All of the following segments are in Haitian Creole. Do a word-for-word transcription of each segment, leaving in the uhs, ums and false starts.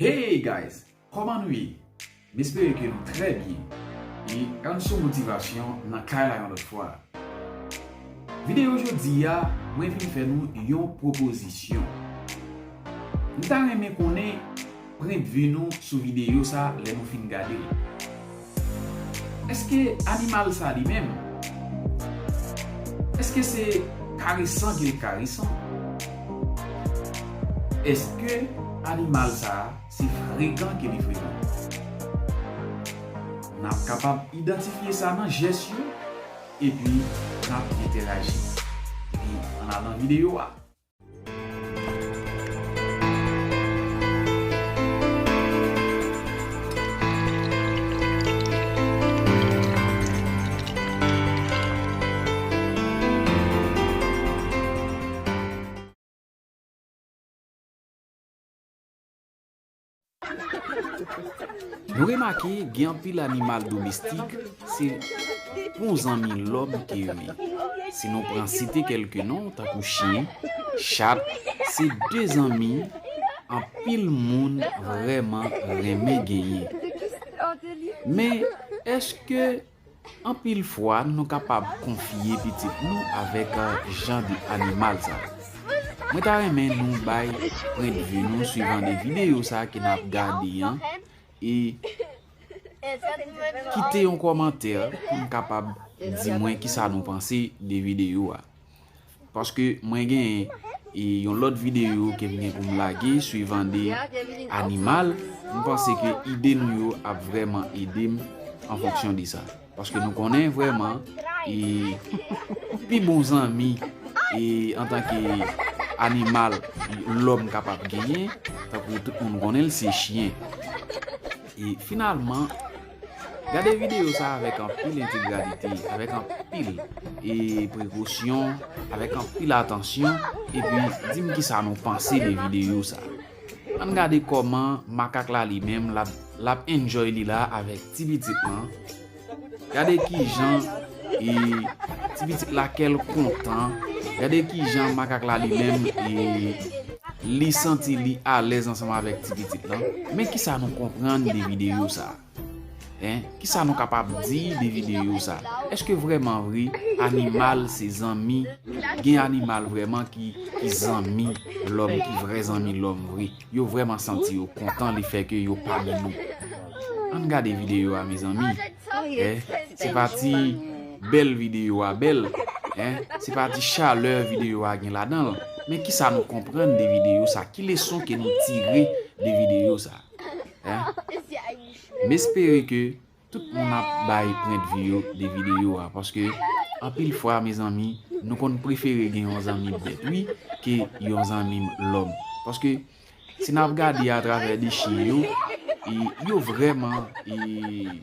Hey guys, kòman nou ye? M espere ke nou trè byen. E ann sou motivasyon nan kay la yon lòt fwa. Videyo jodi a, mwen vin fè nou yon pwopozisyon. M ta renmen konnen pwennvi nou sou videyo sa lè nou fin gade l. Èske animal sa li menm? Èske se karesan ke l karesan? Èske animal sa se frekan ke li frekan? N ap kapab idantifye sa nan jès yo, epi n ap entèraji. Epi, ann al nan videyo a. Nou remake gen anpil animal domestik, se bon zanmi lòm ke yo ye. Si nou pran site kèlke non, tankou chen, chat, se de zanmi anpil moun vrèman renmen genyen. Men, èske anpil fwa, nou kapab konfye pitit nou avèk, eh, jan de animal sa. Mwen ta renmen nou bay pwennvi nou swivan de videyo sa ke n ap gade an, e kite yon kòmantè pou n kapab di mwen kisa nou panse de videyo a. Paske mwen gen, e, yon lòt videyo ke m gen pou m lage, swivan de animal. M panse ke ide nou yo ap vrèman ede m an fonksyon de sa. Paske nou konnen vrèman, e, pi bon zanmi, e, antanke animal, lòm kapab genyen, tankou tout moun konnen l, se chen. E finalman, gade videyo sa avèk anpil entegralite, avèk anpil, e, prekosyon, avèk anpil atansyon, epi di m kisa nou panse de videyo sa. Ann gade kòman makak la li menm, l ap, l ap enjoy li la avèk ti pitit lan. Gade kijan, e, ti pitit la kè l kontan. Gade kijan makak la li menm, e, li santi li alèz ansanm avèk ti pitit lan. Men kisa nou konprann de videyo sa? Hein? Kisa nou kapab di de videyo sa? Èske vrèman vre animal se zanmi? Gen animal vrèman ki, ki zanmi lòm, ki vrè zanmi lòm vre? Yo vrèman santi yo kontan lefètke yo pami nou. Ann gade videyo a, mezanmi. Eh, se pa ti bèl videyo a bèl, eh, se pa ti chalè videyo a gen ladan l. Men kisa nou konprann de videyo sa? Ki leson ke nou tire de videyo sa? Eh? M espere ke tout moun ap bay pwennvi yo de videyo a, paske anpil fwa, mezanmi, nou konn prefere gen yon zanmi bèt, wi, ke yon zanmi lòm. Paske si n ap gade atravè de chen yo, e, yo vrèman, e,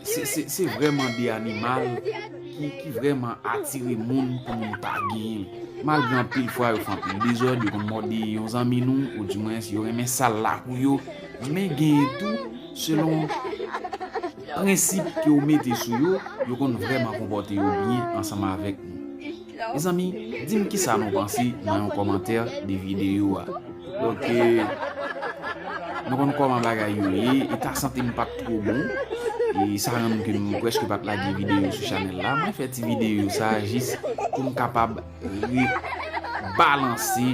se, se, se vrèman de animal ki, ki vrèman atire moun pou moun ta genyen l. Malgre anpil fwa yo fè anpil dezòd, yo konn mòde yon zanmi nou, oudimwens yo renmen sal lakou yo, men genyen tou, selon prensip ke w mete sou yo, yo konn vrèman konpòte yo byen ansanm avèk nou. Mezanmi, di m kisa nou panse nan yon kòmantè de videyo a. Donk, eh, nou konn kòman bagay yo ye, eta sante m pa t twò bon, e sa rann ke m prèske pa t lage videyo sou chanèl la. Mwen fè ti videyo sa jis pou m kapab rebalanse,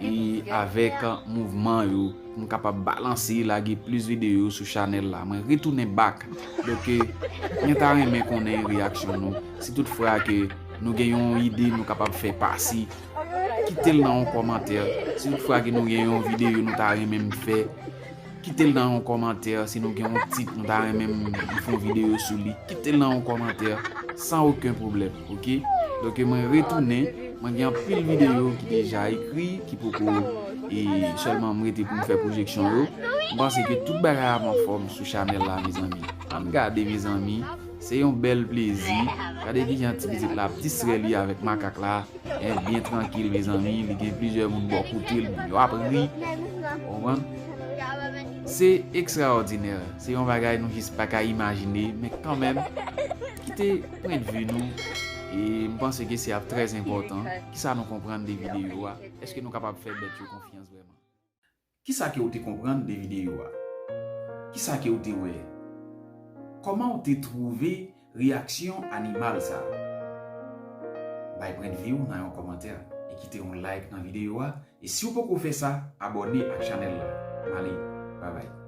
e, avèk mouvman yo, pou m kapab balanse, lage plis videyo sou chanèl la. Mwen retounen back. Donk, eh, mwen ta renmen konnen reyaksyon nou. Si tout fwa ke nou gen yon ide nou kapab fè pase, kite l nan yon kòmantè. Si tout fwa ke nou gen yon videyo nou ta renmen m fè, kite l nan yon kòmantè. Si nou gen yon tit nou ta renmen m fè yon videyo sou li, kite l nan yon kòmantè san okenn pwoblèm, oke? Donk, mwen retounen, mwen gen anpil videyo ki deja ekri, ki poko, e sèlman m rete pou m fè pwojeksyon yo. M panse ke tout bagay ap anfòm sou chanèl la, mezanmi. Ann gade, mezanmi, se yon bèl plezi. Gade kijan ti pitit la ap distrè li avèk makak la. Eh, byen trankil, mezanmi, li gen plizyè moun bò kote l, moun yo ap ri. Konprann? Se ekstraòdinè. Se yon bagay nou jis pa ka imajine, men kanmenm, kite pwennvi nou. E m panse ke se ap trè enpòtan. Kisa nou konprann de videyo a? Èske nou kapab fè bèt yo konfyans vrèman? Kisa ke w te konprann de videyo a? Kisa ke w te wè? Kòman w te twouve reyaksyon animal sa? Bay pwendvi w nan yon kòmantè e kite yon like nan videyo a. E si w poko fè sa, abòne ak chanèl la. M ale, babay.